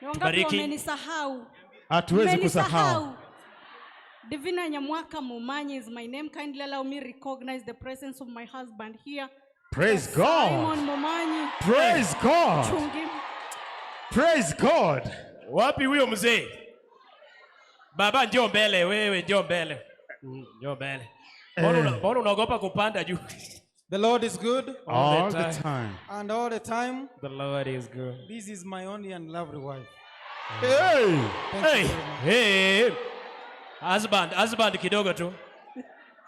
Ni wangapi Tubariki. Wamenisahau? Hatuwezi kusahau. Mmenisahau. Divina Nyamwaka Mumanyi is my name. Kindly allow me recognize the presence of my husband here. Praise God. Simon Mumanyi. Praise God. Chungi. Praise God. Wapi huyo mzee? Baba, njoo mbele, wewe njoo mbele. Njoo mbele. Mbona unaogopa kupanda juu? The Lord is good All the time. And all the time. The Lord is good. This is my only and lovely wife. Hey. Thank you Hey, very much. hey. Husband, husband, kidogo tu.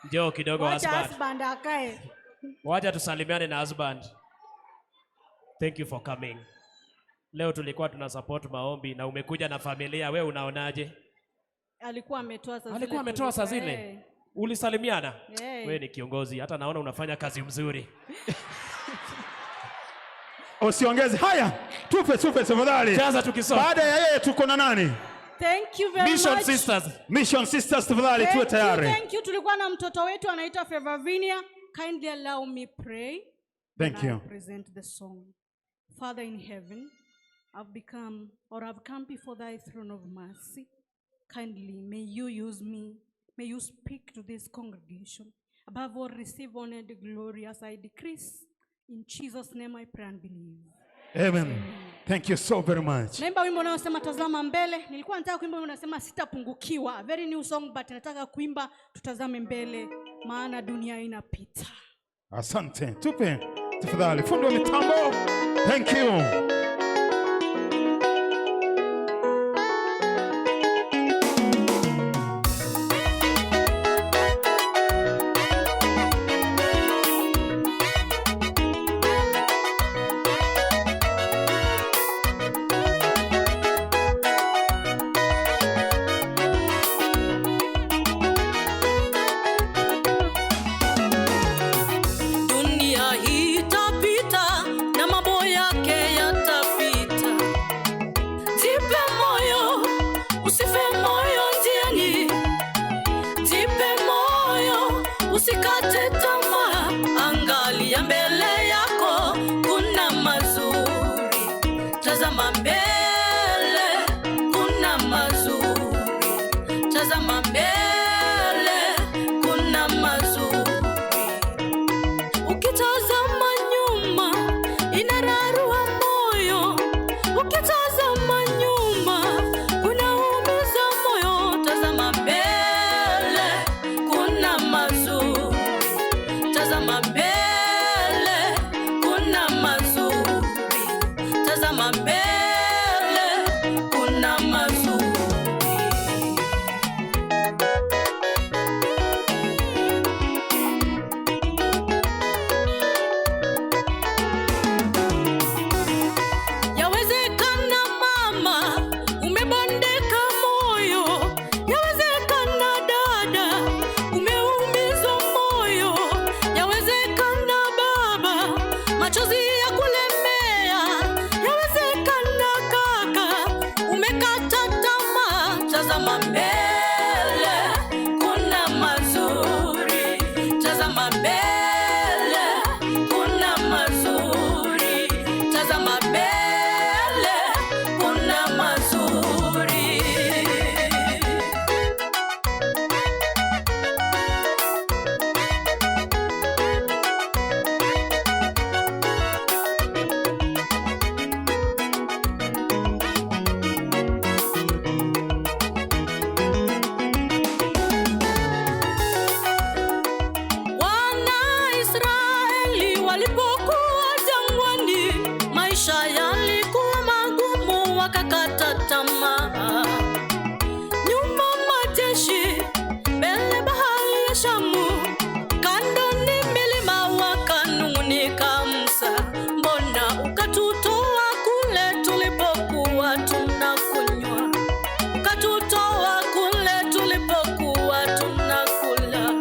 Njoo kidogo, Wacha husband. husband akae. Wacha tusalimiane na husband. Thank you for coming. Leo tulikuwa tuna support maombi na umekuja na familia. We unaonaje? Alikuwa ametoa saa zile. Alikuwa ametoa saa zile. Ulisalimiana? Eh. We ni kiongozi, hata naona unafanya kazi mzuri. Usiongeze. Haya, tupe tupe tafadhali. Jaza tukisoma. Baada ya yeye tuko na nani? Thank you very Mission much. Sisters. Mission Sisters, tafadhali tuwe Thank you, tayari. thank you. Tulikuwa na mtoto wetu anaitwa Fevavinia. Kindly allow me pray. Thank Then I you. Present the song. Father in heaven, I've become or I've come before thy throne of mercy. Kindly may you use me. May you speak to this congregation. Above all, receive honor and glory as I decrease. In Jesus' name I pray and believe. Amen. Thank you so very much. Naimba wimbo unaosema "Tazama mbele". Nilikuwa nataka kuimba wimbo unasema "Sitapungukiwa". Very new song, but nataka kuimba "Tutazame mbele maana dunia inapita". Asante. Tupe tafadhali. Fundi wa mitambo. Thank you. Dunia hii itapita na mambo yake yatapita. Jipe moyo, usife moyo njiani. Jipe moyo, usikate tamaa. Angalia mbele yako, kuna mazuri. Tazama mbele, kuna mazuri. Tazama mbele, kuna mazuri. Ukitazama nyuma inararua moyo, ukitazama nyuma unaumiza moyo. Tazama mbele, kuna mazuri. Tazama mbele, kuna mazuri. Tazama mbele, kuna mazuri. Yawezekana mama umebondeka moyo, yawezekana dada umeumizwa moyo, yawezekana baba machozi ya kulemea, yawezekana kaka umekata tamaa. Tazama mbele, kuna mazuri. Tazama mbele, kuna mazuri. Tazama mbele, kuna mazuri. Wana Israeli walipokuwa jangwani, maisha yalikuwa magumu, wakakata tamaa. Nyuma majeshi, mbele bahari ya Shamu, kando ni milima, wakanung'unika, "Musa, mbona ukatutoa kule tulipokuwa tunakunywa, ukatutoa kule tulipokuwa tunakula?"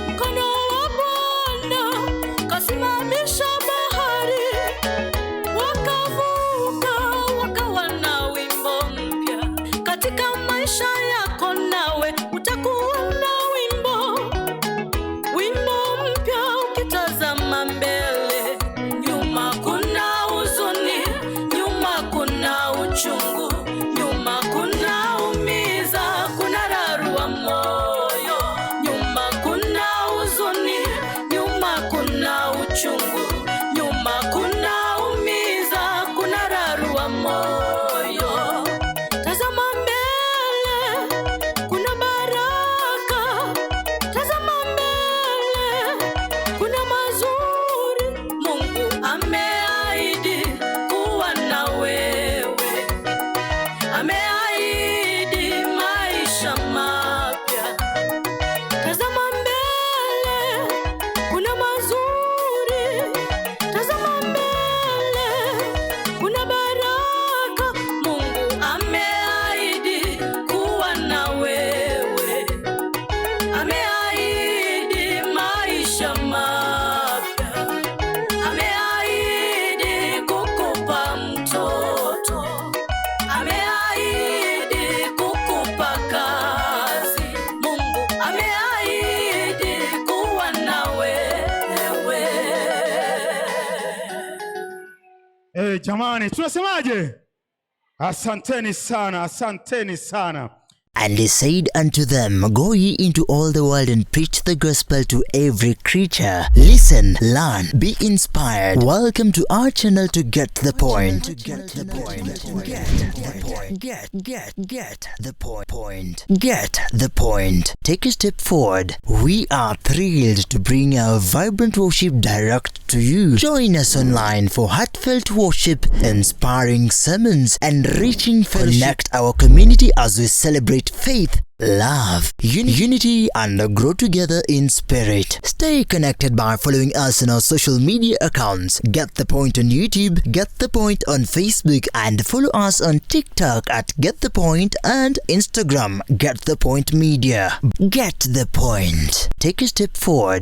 Mkono wa Bwana kasimamisha bahari, wakavuka, wakawa na wimbo mpya. Katika maisha yako nawe utakuwa na wimbo, wimbo mpya ukitazama mbele. Nyuma kuna huzuni, nyuma kuna uchungu. Jamani, tunasemaje? Asanteni sana, asanteni sana. And he said unto them, Go ye into all the world and preach the gospel to every creature. Listen, learn, be inspired. Welcome to our channel to get the point. Get the point. Get the point. Get the point. Point. Get the point. Take a step forward. We are thrilled to bring our vibrant worship direct to you. Join us online for heartfelt worship, inspiring sermons, and reaching fellowship. Connect our community as we celebrate faith, love, unity, and grow together in spirit. Stay connected by following us on our social media accounts. Get the Point on YouTube, Get the Point on Facebook, and follow us on TikTok at Get the Point and Instagram, Get the Point Media. Get the Point. Take a step forward.